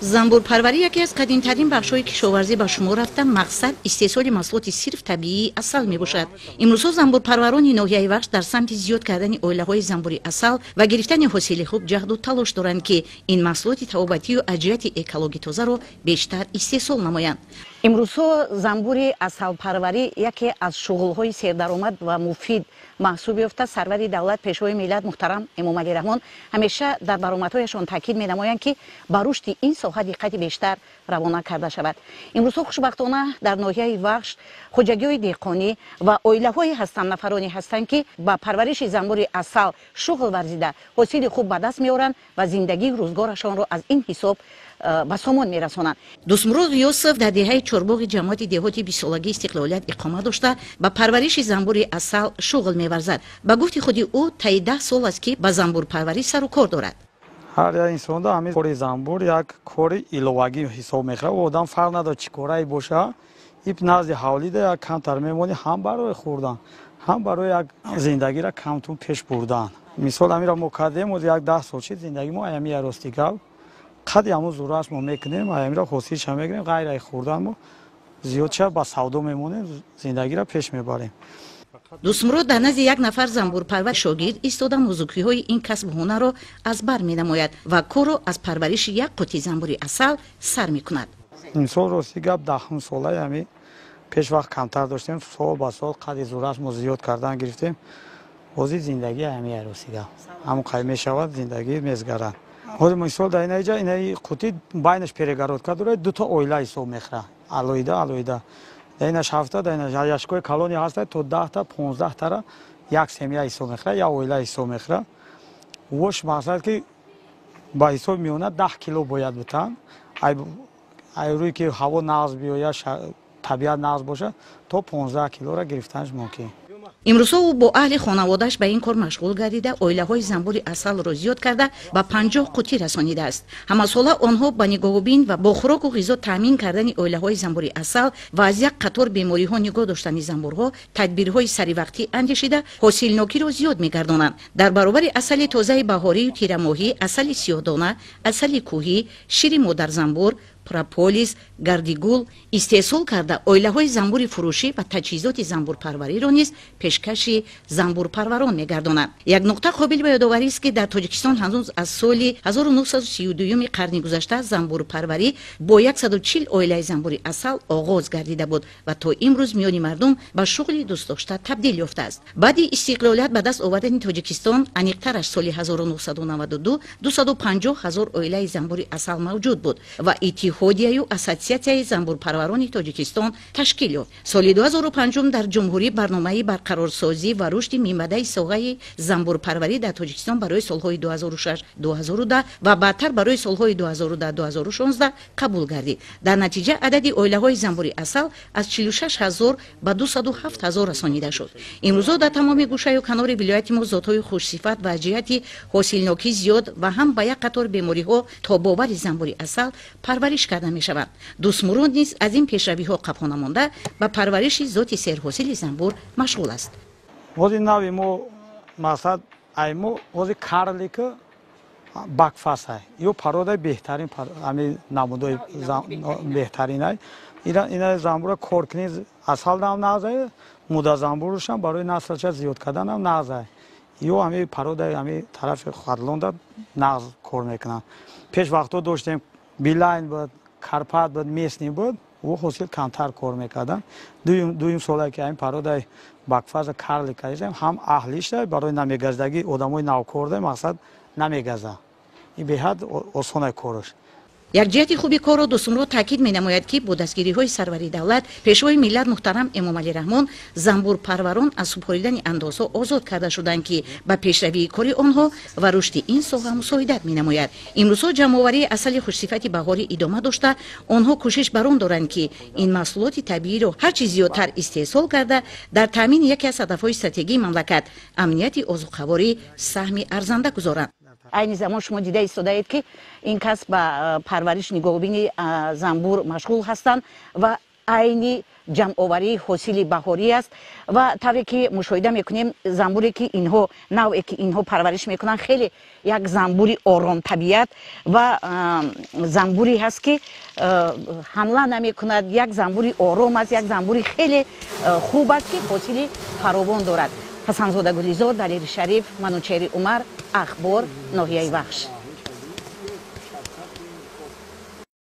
Занбурпарварӣ яке аз қадимтарин бахшҳои кишоварзӣ ба шумор рафта, мақсад истеҳсоли маҳсулоти сирф табиии асал мебошад. Имрӯзҳо занбурпарварони ноҳияи Вахш дар самти зиёд кардани оилаҳои занбури асал ва гирифтани ҳосили хуб ҷаҳду талош доранд, ки ин маҳсулоти табобатию аз ҷиҳати экологӣ тозаро бештар истеҳсол намоянд. Имрӯзҳо занбури асалпарварӣ яке аз шуғлҳои сердаромад ва муфид маҳсуб ёфта, сарвари давлат, пешвои миллат муҳтарам Эмомалӣ Раҳмон ҳамеша дар баромадҳояшон таъкид менамоянд, ки ба рушди ин соҳа диққати бештар равона карда шавад. Имрӯзҳо хушбахтона дар ноҳияи Вахш хоҷагиҳои деҳқонӣ ва оилаҳое ҳастанд, нафароне ҳастанд, ки ба парвариши занбури асал шуғл варзида, ҳосили хуб ба даст меоранд ва зиндагии рӯзгорашонро аз ин ҳисоб ба сомон мерасонанд. Дӯстмурод Ғиёсов дар деҳаи Чорбоғи ҷамоати деҳоти бисолагии Истиқлолият иқома дошта, ба парвариши занбури асал шуғл меварзад. Ба гуфти худи ӯ, таи 10 сол аст, ки ба занбурпарварӣ сару кор дорад. Ҳар як инсонда ҳамин кори занбур як кори иловагӣ ҳисоб мехӯрад. Одам фарқ надорад, чӣ корае боша, иб назди ҳавлида як камтар мемонӣ, ҳам барои хӯрдан, ҳам барои як зиндагиро камтун пеш бурдан. Мисол, ҳаминро мо кардем, як 10 сол шид зиндагии мо ҳамин ярости гап. Қади ҳамун зураш мо мекунем, ҳаминро ҳосилша мегирем, ғайр ай хӯрдан мо зиёдша ба савдо мемонем, зиндагиро пеш мебарем. Дӯстмурод дар назди як нафар занбурпарвар шогирд истода, нозукиҳои ин касбу ҳунарро аз бар менамояд ва корро аз парвариши як қути занбури асал сар мекунад. Мисол, рости гап, 10 солаи ҳами пеш вақт камтар доштем, сол ба сол қади зураш мо зиёд кардан гирифтем. Ҳозир зиндагӣ ҳами рости гап ҳамон қай мешавад, зиндагӣ мезгарад. Ҳозир мисол, дар инаҷа инаи қути байнаш перегородка дорад, дута оила ҳисоб мехӯрад, алоҳида алоҳида. Дар инаш 7-та, дар инаш яшкои калони ҳаста, то 10-та, 15-тара як семья ҳисоб мехӯрад, як оила ҳисоб мехӯрад. Вош мақсад, ки ба ҳисоби миёна 10 кило бояд бутан. Ай рӯе ки ҳаво нағз биёяд, табиат нағз бошад, то 15 килора гирифтанаш мумкин. Имрӯзҳо ӯ бо аҳли хонаводааш ба ин кор машғул гардида, оилаҳои занбури асалро зиёд карда, ба 50 қутӣ расонидааст. Ҳамасола онҳо ба нигоҳубин ва бо хӯроку ғизо таъмин кардани оилаҳои занбури асал ва аз як қатор бемориҳо нигоҳ доштани занбурҳо тадбирҳои саривақтӣ андешида, ҳосилнокиро зиёд мегардонанд. Дар баробари асали тозаи баҳорию тирамоҳӣ, асали сиёҳдона, асали кӯҳӣ, шири модарзанбур, прополис, гардигул истеҳсол карда, оилаҳои занбури фурӯшӣ ва таҷҳизоти занбурпарвариро низ пешкаши занбурпарварон мегардонанд. Як нуқта қобил ба ёдоварист, ки дар Тоҷикистон ҳанӯз аз соли 1932 қарни гузашта занбурпарварӣ бо 140 оилаи занбури асал оғоз гардида буд ва то имрӯз миёни мардум ба шуғли дӯстдошта табдил ёфтааст. Баъди истиқлолият ба даст овардани Тоҷикистон, аниқтараш соли 1992, 250 ҳазор оилаи занбури асал мавҷуд буд ва иттиҳодияю ассотсиатсияи занбурпарварони Тоҷикистон ташкил ёфт. Соли 2005 дар ҷумҳурӣ барномаи барқарорсозӣ ва рушди минбаъдаи соҳаи занбурпарварӣ дар Тоҷикистон барои солҳои 2006-2010 ва баъдтар барои солҳои 2010-2016 қабул гардид. Дар натиҷа адади оилаҳои занбури асал аз 46 ҳазор ба 207 ҳазор расонида шуд. Имрӯзҳо дар тамоми гӯшаю канори вилояти мо зотҳои хушсифат ва аз ҷиҳати ҳосилнокӣ зиёд ва ҳам ба як қатор бемориҳо тобовари занбури асал парвариш карда мешаванд. Дӯстмурод низ аз ин пешравиҳо қафо намонда, ба парвариши зоти серҳосили занбур машғул аст. Ҳозир нави мо, мақсад, ай мо ҳозир карлика бакфасай, ё породаи беҳтарин, ҳами намудои беҳтаринай. Ина занбура кор кунӣ, асал дам нағзай, муда занбурушам барои наслша зиёд карданам нағзай. Ё ҳами породаи ҳами тарафи Хатлонда нағз кор мекунанд. Пеш вақтҳо доштем, Билайн буд, Карпат буд, местный буд, ӯ ҳосил камтар кор мекарданд. Дуюм солае ки ҳамин породаи бакфаза карлика ҳам аҳлиша барои намегаздагӣ, одамои навкорда, мақсад, намегаза. Ин беҳад осонай кораш. Як ҷиҳати хуби корро Дӯстмурод таъкид менамояд, ки бо дастгириҳои сарвари давлат, пешвои миллат муҳтарам Эмомалӣ Раҳмон, занбурпарварон аз супоридани андозҳо озод карда шуданд, ки ба пешравии кори онҳо ва рушди ин соҳа мусоидат менамояд. Имрӯзҳо ҷамъоварии асали хушсифати баҳорӣ идома дошта, онҳо кӯшиш бар он доранд, ки ин маҳсулоти табииро ҳар чӣ зиёдтар истеҳсол карда, дар таъмини яке аз ҳадафҳои стратегии мамлакат, амнияти озуқаворӣ, саҳми арзанда гузоранд. Айни замон шумо дида истодаед, ки ин кас ба парвариш, нигоҳубини занбур машғул ҳастанд ва айни Ҷамъоварии ҳосили баҳорӣ аст ва тавре ки мушоҳида мекунем, занбуре ки инҳо, навъе ки инҳо парвариш мекунанд, хеле як занбури оромтабиат ва занбуре ҳаст, ки ҳамла намекунад. Як занбури ором аст, як занбури хеле хуб аст, ки ҳосили фаровон дорад. Ҳасанзода Гулизор, Далери Шариф, Манучери Умар, Ахбор, ноҳияи Вахш.